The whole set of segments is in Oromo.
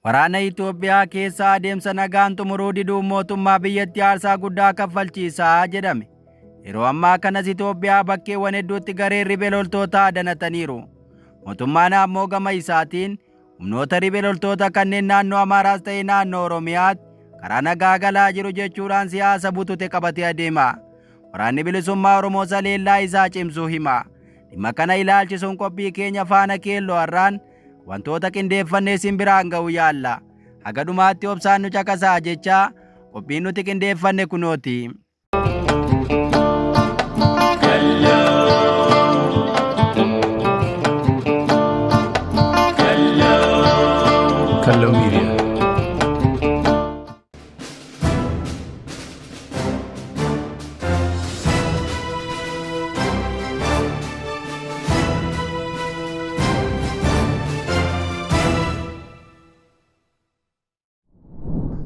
Waraana Itoophiyaa keessaa adeemsa nagaan xumuruu diduun mootummaa biyyattii aarsaa guddaa kaffalchiisaa jedhame. Yeroo ammaa kanas Itoophiyaa bakkeewwan hedduutti gareen riphee loltootaa danataniiru. Mootummaan ammoo gama isaatiin humnoota riphee loltoota kanneen naannoo Amaaraas ta'e naannoo Oromiyaatti karaa nagaa galaa jiru jechuudhaan siyaasa butute qabatee adeema. Waraanni bilisummaa Oromoo saleellaa isaa cimsuu hima. Dhimma kana ilaalchisuun qophii keenya faana keelloo har'aan wantoota qindeeffannee isin biraan ga'uu yaalla. Haga dhumaatti obsaan nu caqasaa jechaa qophiin nuti qindeeffanne kunooti. Kallo Media.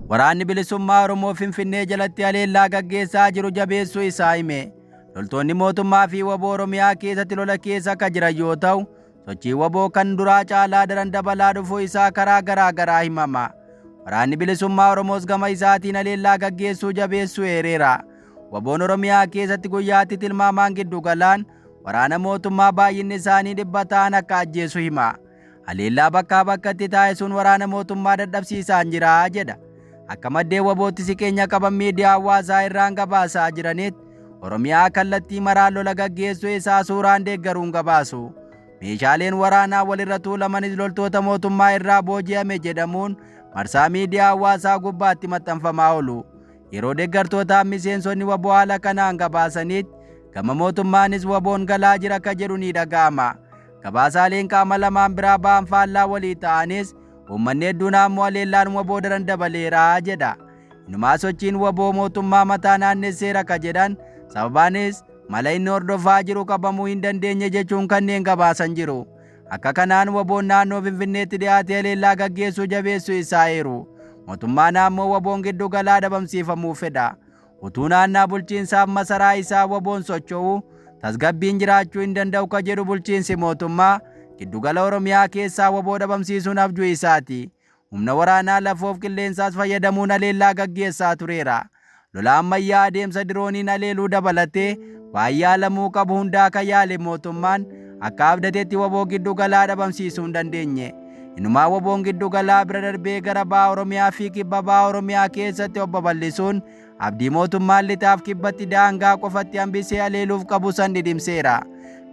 Waraanni bilisummaa Oromoo Finfinnee jalatti haleellaa gaggeessaa jiru jabeessuu isaa hime. Loltoonni mootummaa fi WBO Oromiyaa keessatti lola keessa akka jiran yoo ta'u, sochii WBO kan duraa caalaa daran dabalaa dhufuu isaa karaa garaa garaa himama. Waraanni bilisummaa Oromoos gama isaatiin haleellaa gaggeessuu jabeessuu eereera. WBOn Oromiyaa keessatti guyyaatti tilmaamaan giddu galaan waraana mootummaa baay'inni isaanii 100 ta'an akka ajjeesu hima. Haleellaa bakkaa bakkatti taasisuun waraana mootummaa dadhabsiisaan jira jedha. Akka maddeen WBOtti siqeenya qaban miidiyaa hawaasaa irraan gabaasaa jiranitti Oromiyaa kallattii maraan lola gaggeessuu isaa suuraan deeggaruun gabaasu. Meeshaaleen waraanaa walirra tuulamanis loltoota mootummaa irraa booji'ame jedhamuun marsaa miidiyaa hawaasaa gubbaatti maxxanfamaa oolu. Yeroo deeggartootaaf miseensonni WBO haala kanaan gabaasanitti gama mootummaanis WBOn galaa jira akka jedhu ni dhaga'ama. Gabaasaaleen qaama lamaan biraa ba'an faallaa walii ta'anis uummanni hedduun ammoo haleellaan WBO daran dabaleera jedha. Inumaa sochiin WBO mootummaa mataa naannesseera akka jedhan sababaanis mala inni hordofaa jiru qabamuu hin dandeenye jechuun kanneen gabaasan jiru. Akka kanaan WBOn naannoo Finfinneetti dhiyaatee haleellaa gaggeessuu jabeessuu isaa eeru. Mootummaan ammoo WBOn giddu galaa dhabamsiifamuu fedha. Utuu naannaa bulchiinsaaf masaraa isaa WBOn socho'u tasgabbiin jiraachuu hin danda'u ka jedhu bulchiinsi mootummaa giddugala Oromiyaa keessaa WBO dhabamsiisuun abjuu isaati. Humna waraanaa lafoof qilleensaas fayyadamuun haleellaa gaggeessaa tureera. Lola ammayyaa adeemsa dirooniin haleeluu dabalatee waan yaalamuu qabu hundaa akka yaale mootummaan akka abdatetti WBO giddugalaa dhabamsiisuu hin dandeenye. Inumaa WBOn giddugalaa bira darbee gara baha Oromiyaa fi kibba baha Oromiyaa keessatti of babal'isuun abdii mootummaan lixaaf kibbatti daangaa qofatti hambisee haleeluuf qabu san dhidhimseera.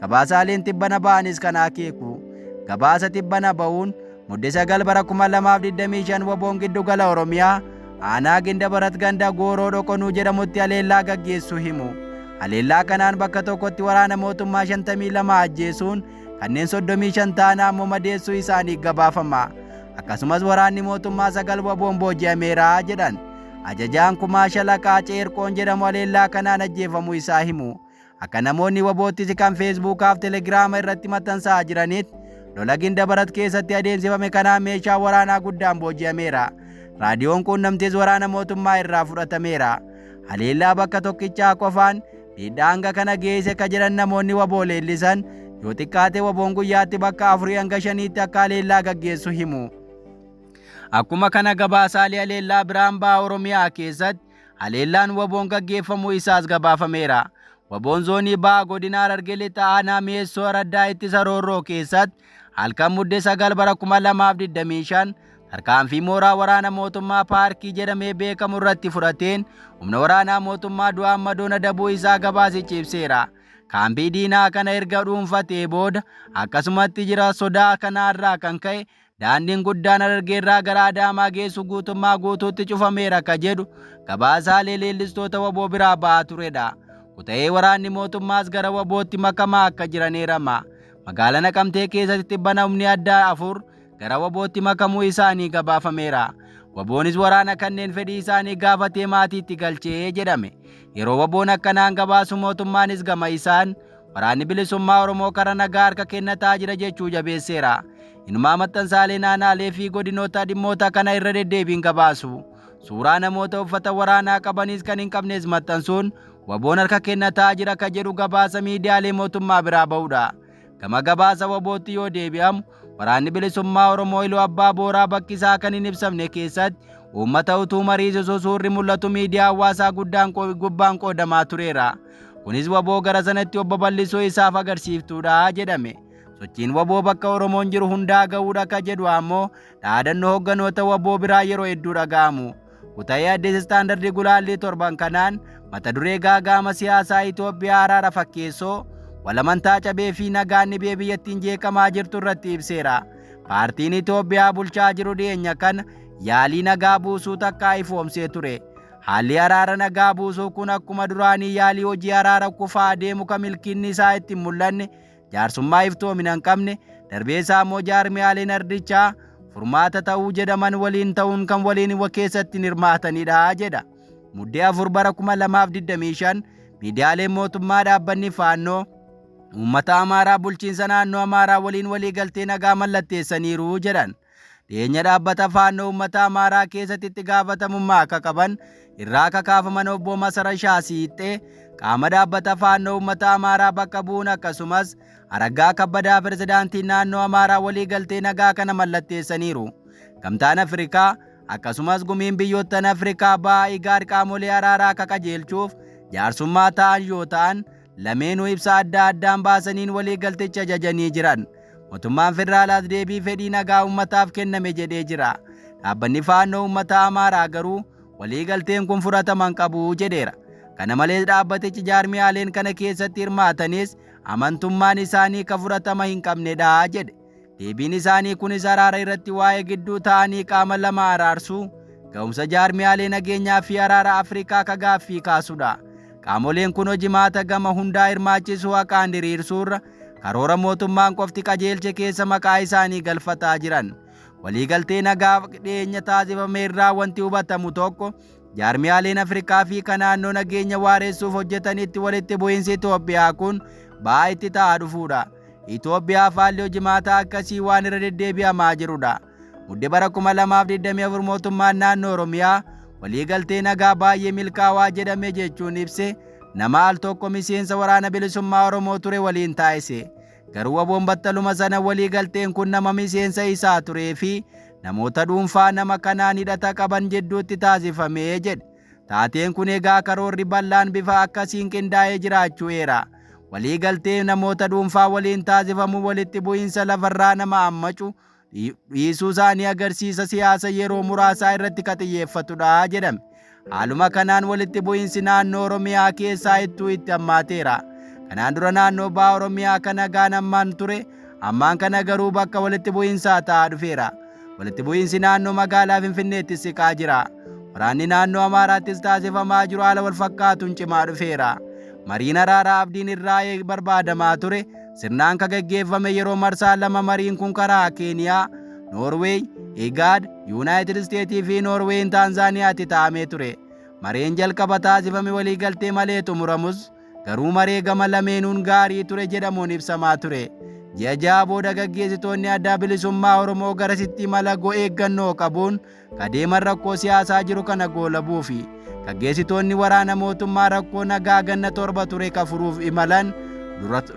Gabaasaaleen tibbana ba'anis kana akeeku. Gabaasa tibbana ba'uun Mudde 9 bara 2025 WBOn giddugala Oromiyaa aanaa Gindabarat ganda Gooroo Dhoqonuu jedhamutti haleellaa gaggeessuu himu. Haleellaa kanaan bakka tokkotti waraana mootummaa 52 ajjeesuun kanneen 35 ta'an ammoo madeessuu isaanii gabaafama. Akkasumas waraanni mootummaa 9 WBOn booji'ameera jedhan. Ajajaan kumaa Shalaqaa Ceerqoon jedhamu haleellaa kanaan ajjeefamuu isaa himu. Akka namoonni WBOtti siqan Feesbuukaaf Telegiraama irratti maxxansaa jiranitti lola Gindabarat keessatti adeemsifame kanaan meeshaa waraanaa guddaan booji'ameera. Raadiyoon quunnamtiis waraana mootummaa irraa fudhatameera. Haleellaa bakka tokkichaa qofaan miidhaa hanga kana geesse ka jedhan namoonni WBO leellisan yoo xiqqaate WBOn guyyaatti bakka 4 hanga 5tti akka haleellaa gaggeessu himu. Akkuma kana gabaasaalee haleellaa biraan baha Oromiyaa keessatti haleellaan WBOn gaggeeffamuu isaas gabaafameera. WBOn zoonii baha godina Harargee Lixa aanaa Mi'eessoo Araddaa ittisa Roorroo keessatti halkan Mudde 9 bara 2025 tarkaanfii mooraa waraana mootummaa paarkii jedhamee beekamu irratti fudhateen humna waraanaa mootummaa du'aan madoon adabuu isaa gabaasichi ibseera. Kaampii diinaa kana erga dhuunfatee booda akkasumatti jira sodaa kanaarraa kan ka'e daandiin guddaan Harargeerraa gara Adaamaa geessu guutummaa guutuutti cufameera ka jedhu gabaasaalee leellistoota WBO biraa ba'aa turedha. Kuta'ee waraanni mootummaas gara WBOtti makamaa akka jiran eerama. Magaalaa Naqamtee keessatti tibbana humni addaa 4 gara WBOtti makamuu isaanii gabaafameera. WBOnis waraana kanneen fedhii isaanii gaafatee maatiitti galchee jedhame. Yeroo WBOn akkanaan gabaasu mootummaanis gama isaan waraanni bilisummaa Oromoo karaa nagaa harka kennataa jira jechuu jabeesseera. Inumaa maxxansaalee naannaalee fi godinoota dhimmoota kana irra deddeebiin gabaasu. Suuraa namoota uffata waraanaa qabanis kan hin qabnes maxxansuun WBOn harka kennataa jira ka jedhu gabaasa miidiyaalee mootummaa biraa ba'udha. Gama gabaasa WBOtti yoo deebi'amu Waraanni Bilisummaa Oromoo Iluu Abbaa Booraa bakki isaa kan hin ibsamne keessatti uummata utuu mariisisuu suurri mul'atu miidiyaa hawaasaa guddaan gubbaan qoodamaa tureera. Kunis wbo gara sanatti of babal'isuu isaaf agarsiiftuudha jedhame. Sochiin wbo bakka Oromoon jiru hundaa ga'uudha ka jedhu ammoo dhaadannoo hogganoota wbo biraa yeroo hedduu dhaga'amu. Kuta'ee Addis Standard gulaallii torban kanaan mata duree gaaga'ama siyaasaa Itoophiyaa araara fakkeessoo, wal amantaa cabee fi nagaan dhibee biyyattiin jeeqamaa jirtu irratti ibseera. Paartiin Itoophiyaa bulchaa jiru dhiyeenya kana yaalii nagaa buusuu takkaa ifoomsee ture. Haalli araara nagaa buusuu kun akkuma duraanii yaalii hojii araara kufaa adeemu ka milkiinni isaa itti hin mul'anne jaarsummaa iftoomina hin qabne, darbee isaa immoo jaarmiyaaleen ardichaa furmaata ta'uu jedhaman waliin ta'uun kan waliin keessatti hin hirmaatanidha jedha. Muddee 4 bara 2025 miidiyaaleen mootummaa dhaabbanni Faannoo uummata Amaaraa bulchiinsa naannoo Amaaraa waliin waliigaltee nagaa mallatteessaniiru jedhan. Dhiyeenya dhaabbata Faannoo uummata Amaaraa keessatti itti gaafatamummaa akka qaban irraa akka kaafaman obbo Masarashaa Siixxee qaama dhaabbata Faannoo uummata Amaaraa bakka bu'uun akkasumas Araggaa Kabbadaa pirezidaantiin naannoo Amaaraa waliigaltee nagaa kana mallatteessaniiru. Gamtaan Afrikaa akkasumas gumiin biyyoottan Afrikaa bahaa Igaad qaamolee araaraa akka qajeelchuuf jaarsummaa ta'an yoo ta'an lameenuu ibsa adda addaan baasaniin waliigalticha jajanii jiran. Mootummaan federaalaas deebii fedhii nagaa uummataaf kenname jedhee jira. Dhaabbanni Faannoo Uummata Amaaraa garuu waliigalteen kun fudhatama hin qabu jedheera. Kana malees dhaabbatichi jaarmiyaaleen kana keessatti hirmaatanis amantummaan isaanii ka fudhatama hin qabnedha jedhe. Deebiin isaanii kunis araara irratti waa'ee gidduu ta'anii qaama lama araarsuu, ga'umsa jaarmiyaalee nageenyaa fi araara Afrikaa ka gaaffii kaasudha. Qaamoleen kun hojimaata gama hundaa hirmaachisuu haqaan diriirsuurra karoora mootummaan qofti qajeelche keessa maqaa isaanii galfataa jiran. Waliigaltee nagaa dhiyeenya taasifame irraa wanti hubatamu tokko jaarmiyaaleen Afrikaa fi ka naannoo nageenya waaressuuf hojjetanitti walitti bu'iinsi Itoophiyaa kun ba'aa itti ta'aa dhufuudha. Itoophiyaaf haalli hojimaataa akkasii waan irra deddeebi'amaa jirudha. Mudde bara 2024 mootummaan naannoo Oromiyaa waliigaltee nagaa baay'ee milkaawaa jedhame jechuun ibse nama al tokko miseensa waraana bilisummaa Oromoo ture waliin taasise. Garuu waboon battaluma sana waliigalteen kun nama miseensa isaa turee fi namoota dhuunfaa nama kanaan hidhata qaban jidduutti taasifame jedhe. Taateen kun egaa karoorri bal'aan bifa akkasiin qindaa'ee jiraachuu eera. Walii galtee namoota dhuunfaa waliin taasifamu walitti bu'iinsa lafarraa nama ammacu dhiisuu isaanii agarsiisa siyaasa yeroo muraasaa irratti ka xiyyeeffatudha jedhame. Haaluma kanaan walitti bu'iinsi naannoo Oromiyaa keessaa ittuu itti hammaateera. Kanaan dura naannoo baha Oromiyaa kan nagaan ammaan ture ammaan kana garuu bakka walitti bu'iinsaa ta'aa dhufeera. Walitti bu'iinsi naannoo magaalaa Finfinneettis siqaa jira. Waraanni naannoo Amaaraattis taasifamaa jiru haala walfakkaatuun cimaa dhufeera. Mariin araaraa abdiin irraa barbaadamaa ture sirnaan ka gaggeeffame yeroo marsaa 2 mariin kun karaa Keeniyaa, Noorweey, Igaad, Yuunaayitid Isteetii fi Noorweeyin Taanzaaniyaatti taa'amee ture. Mareen jalqaba taasifame waliigaltee malee xumuramus Garuu maree gama lameenuun gaarii ture jedhamuun ibsamaa ture. Ji'a jaha booda gaggeessitoonni Adda Bilisummaa Oromoo garasitti imala eeggannoo qabuun ka deeman rakkoo siyaasaa jiru kana goolabuufi. Gaggeessitoonni waraana mootummaa rakkoo nagaa ganna 7 ture ka furuuf imalan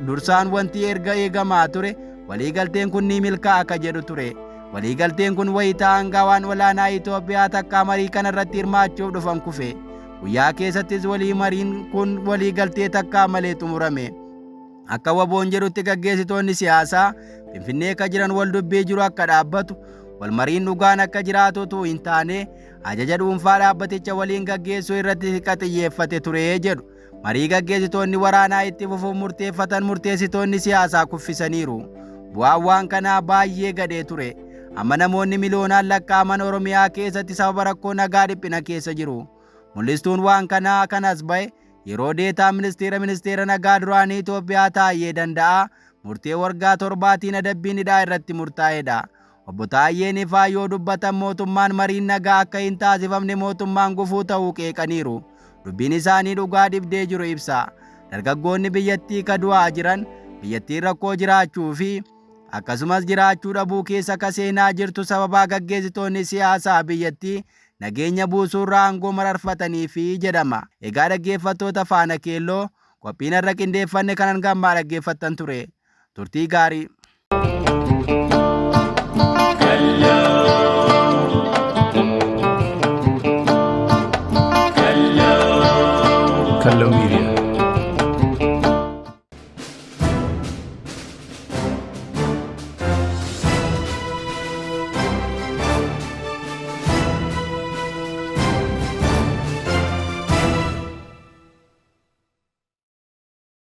dursaan wanti erga eegamaa ture waliigalteen kun ni milkaa'a ka jedhu ture. Waliigalteen kun wayita aangawaan olaanaa Itoophiyaa takkaa marii kanarratti hirmaachuuf dhufan kufe. Guyyaa keessattis walii mariin kun walii galtee takkaa malee xumurame. Akka waboon jedhutti gaggeessitoonni siyaasaa Finfinnee ka jiran wal dubbii jiru akka dhaabbatu, wal mariin dhugaan akka jiraatu utuu hin taane ajaja dhuunfaa dhaabbaticha waliin gaggeessuu irratti ka xiyyeeffate ture jedhu. Marii gaggeessitoonni waraanaa itti fufuuf murteeffatan murteessitoonni siyaasaa kuffisaniiru. Bu'aan waan kanaa baay'ee gadhee ture. Amma namoonni miliyoonaan lakkaa'aman Oromiyaa keessatti sababa rakkoo nagaa dhiphina keessa jiru. Mul'istuun waan kanaa kan as ba'e yeroo deetaan ministeera ministeera nagaa duraanii Itoophiyaa Taayyee Danda'aa murtee wargaa torbaatiin adabbiin hidhaa irratti murtaa'edha. Obbo Taayyeen ifaa yoo dubbatan mootummaan mariin nagaa akka hin taasifamne mootummaan gufuu ta'uu qeeqaniiru. Dubbiin isaanii dhugaa dhibdee jiru ibsa. Dargaggoonni biyyattii ka du'aa jiran biyyattiin rakkoo jiraachuu fi akkasumas jiraachuu dhabuu keessa ka seenaa jirtu sababaa gaggeessitoonni siyaasaa biyyattii nageenya buusuurra aangoo mararfataniifi jedhama. Egaa dhaggeeffattoota Faana Keelloo qophiin har'a qindeeffanne kan hanga ammaa dhaggeeffattan ture. Turtii gaarii. Kallo Media.